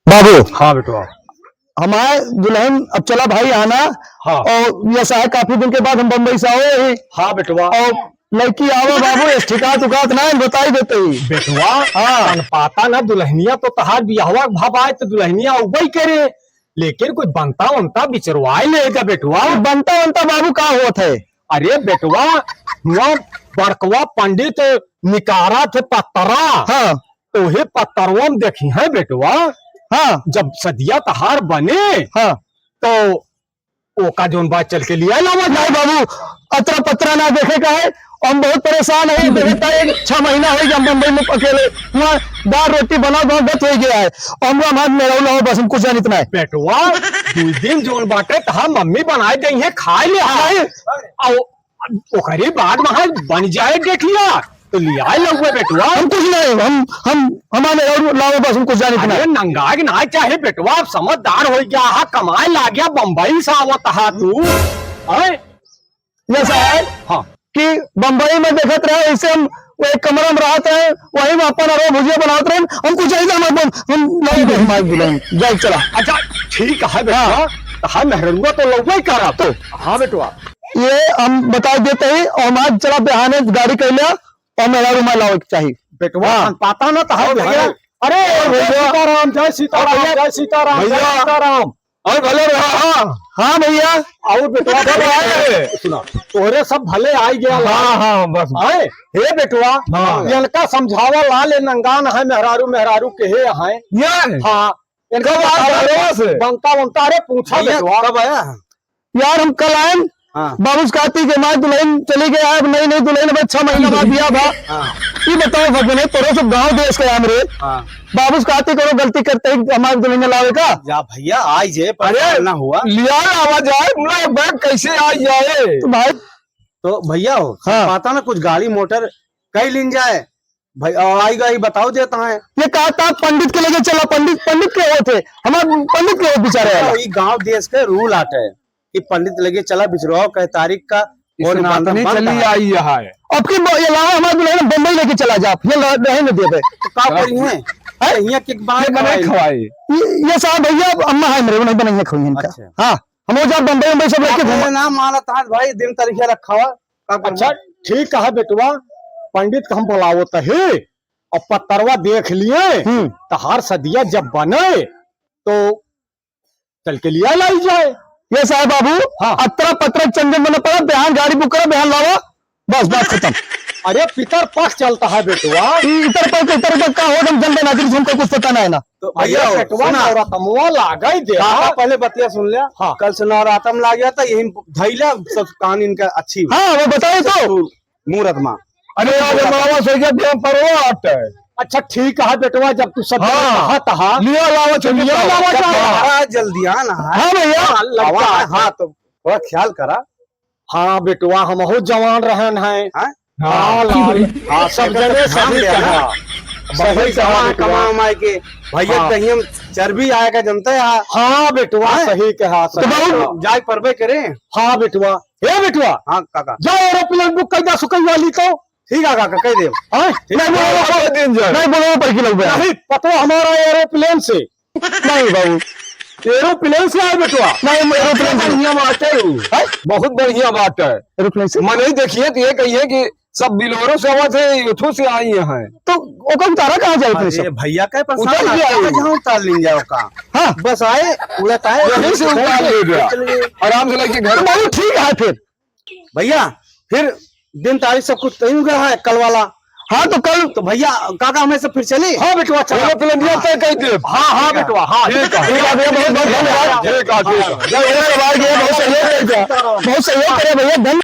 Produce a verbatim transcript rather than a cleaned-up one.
बाबू। हाँ बेटवा। हमार दुलहिन अब चला भाई आना। हाँ। और यस आए, काफी दिन के बाद हम बम्बई से आए ही। हाँ बेटवा। और लड़की आवा बाबू, एस ठिकात उकात ना बताई देते ही। बेटवा, हाँ। तन पाता ना दुलहनिया तो तहार बियाहवा भा बाय तो दुलहनिया उबई करे, लेकिन कुछ बनता उनता बिचरवाए ले जा बेटवा। कुछ बनता उनता बाबू का होत है? अरे बेटवा, हुआ बड़कवा पंडित निकारा थे पत्तरा। हाँ। तो हे पत्तरवा में देखी है बेटवा। हाँ। जब सदिया तहार बने, हाँ। तो ओका जौन बात चल के लिया लावा जाए। नहीं बाबू, अतरा पतरा ना देखे का है। हम बहुत परेशान है, देखे का है, छह महीना हो गया बम्बई में अकेले, हुआ दाल रोटी बना बना गत हो गया है। हम हमार मेरा लाओ बस, हम कुछ जानित ना है। बेटवा, दू दिन जौन बाटे तहा मम्मी बनाए दई है, खाए ले हा। नहीं। आओ, ओकरे बाद वहाँ बन जाए गेठिया, तो लियाए लउए बेटवा। हम कुछ नहीं, हम, हम, हमारे और लाओ बस, हम कुछ जानित ना। अरे नंगाग ना चाहे बेटवा, अब समझदार हो गया हा, कमाए लाग गया, बम्बई से आवत हा तू। हैं? यस आए। हाँ। कि बम्बई में देखत रहे, ऐसे हम वो एक कमरा में रहत रहे, वही में अपन अरो भुजिया बनावत रहे, हम कुछ नहीं, हम अपन, हम नहीं, हम आज बुलाएं, जाए चला। अच्छा, ठीक है बेटवा, हाँ। तो हाँ, मेहररुआ तो लउबे करब। तो हाँ बेटवा। ये हम बता देते ही, और हम आज चला बिहाने गाड़ी कर लिया, और मेरा रुमाल लावे के चाहिए। बेटवा, हाँ। हम पता ना तो हाँ, भैया। अरे, अरे, भैया। जय सीताराम, जय सीताराम, भैया। जय सीताराम, जय भैया। सीताराम। अरे, भले रहा, हाँ। हाँ, भैया। और बेटवा, कब आए? सुना, तोहरे सब भले आई गया हाँ, हाँ, बस। आए? हे बेटवा, हाँ। इनका समझावा ला ले, नंगान है, मेहरारू, मेहरारू के हे है। ये? हाँ। इनका कब आए बतावा, घरवा से? बनता, बनता, अरे, पूछा भैया, बेटवा। कब आया? यार, हम कल आएन, हाँ। बाबूस कहती कि हमारी दुलहिन चली गई है, अब नई, नई दुलहिन, अब छह महीना बाद बियाह भा। हाँ। ई बताओ भगवान, तोरो सब गाँव देश के हमरे। हाँ। बाबूस कहती करो गलती करते ही हमारी दुलहिन लावे का। जा भैया, आई जे, पर अरे, ना हुआ। लिया आवा जाए, मुला एक बैग कैसे आ जाए? तो भाई। तो भैया हो, हाँ। पता ना कुछ गाड़ी मोटर कई लीन जाए। भाई, आ, आई गई, बताओ देता है। ये कहा था, "पंडित के लगे चला, पंडित, पंडित के होत है, हमार पंडित के होत बेचारे वाला।" ये गांव देश के rule आटे कि पंडित लगे चला, बिचरवाओ कह तारीख का, इसे और नात बांधन नहीं बनता चली है। आई है। अब की ब-, ये लाओ, हमारे दुल्हन बम्बई लेके चला जा, ये ल-, रहे न देवे। तो का करी हैं? हैं? ये हियां के बनाए ये बनाए खवाई। खवाई। ये, ये साहब भैया, अब अम्मा है मेरे, उन्हें बनाइए खवाई इनका। अच्छा। हाँ, हम वो जा बम्बई, बम्बई सब लेके आप घूमा। ना मानत आज भाई, दिन तारीख रखा हुआ, का करबो? अच्छा, ठीक कहा बेटवा, पंडित के हम बुलावत ही, और पत्तरवा देख लिए, हम्म। तहार सदिया जब बने, तो चल के लिया लाई जाए। ये साहब बाबू, हाँ। अतरा पतरा चंदन बना पड़ा, बिहान गाड़ी book करा, बिहान लावा, बस बात खतम। अरे पितर पख चलता है बेटवा। ई इतर पख, इतर पख का हो, हम जनता नागरिक, हमको कुछ पता नहीं ना। तो भैया, अरे बेटवा, सुना। नवरतमवा लागे दे। काका, पहले बतिया सुन लिया। हाँ। कल से नवरातम लाग गया था, यही धैला सब कान इनका अच्छी हुई। हाँ, वो बताए तो। मुहूर्त मा। अरे, आज अमावस हो गया, देव परवा आटे। अच्छा, ठीक है बेटवा, जब तू सब हाँ। कहा तहा। लिया लावा, तो लिया लावा, लावा, जा। जा। हाँ, जल्दी आना है। हाँ भैया। हाँ, लड़का आवा, है। हाँ, तो थोड़ा ख्याल करा। हाँ बेटवा, हमहू जवान रहन हैं। हाँ? हाँ, हाँ। लाल। हाँ, सब जगह ध्यान सही दे कहा। ना। सही सही कहा कहा बेटवा। कमा उमाए के। भैया हाँ। कहीं हम चर्बी आए का जनता है। हाँ बेटवा, हैं? सही कहा, तो सही बाबू कहा। जाए परबे करे। हाँ बेटवा, हे बेटवा। हाँ काका। जा aeroplane book कर दा सुकई वाली तो। ठीक है काका, कह दे। हाँ? ठीक। नहीं बोलो, नहीं बोलो, पर की लोग नहीं, पतो हमारा aeroplane से। नहीं बाबू। Aeroplane से आए बेटवा। नहीं, aeroplane से। बढ़िया बात है वो। हैं? बहुत बढ़िया बात है। Aeroplane से? मनई देखिए तो ये कहिए कि सब Bolero से आवत है, इथो से आई हैं। तो ओकर उतारा कहाँ जाए अपने अरे सब? भैया, कहे परेशान उतार ना, लिया कहाँ वो। जहाँ उतार लेंगे ओका? हाँ। बस आए, उड़त आए, यहीं से उतार ले गया। चल गए। आराम से लेके घर। तो बाबू ठीक है फिर। भैया, फिर दिन तारीख सब कुछ तय हो गया है कल वाला। हाँ, तो कल तो भैया, काका, हमें से फिर चली? हाँ, बेटवा, चला। चलो, फिर इंडिया तय कर दे। हाँ, हाँ, बेटवा, हाँ। ठीक है। ठीक है, भैया, बहुत, बहुत धन्यवाद। ठीक है, ठीक है। जय हिंद, भाई, ये बहुत सहयोग कर दिया। बहुत सहयोग करे भैया, धन्यवाद।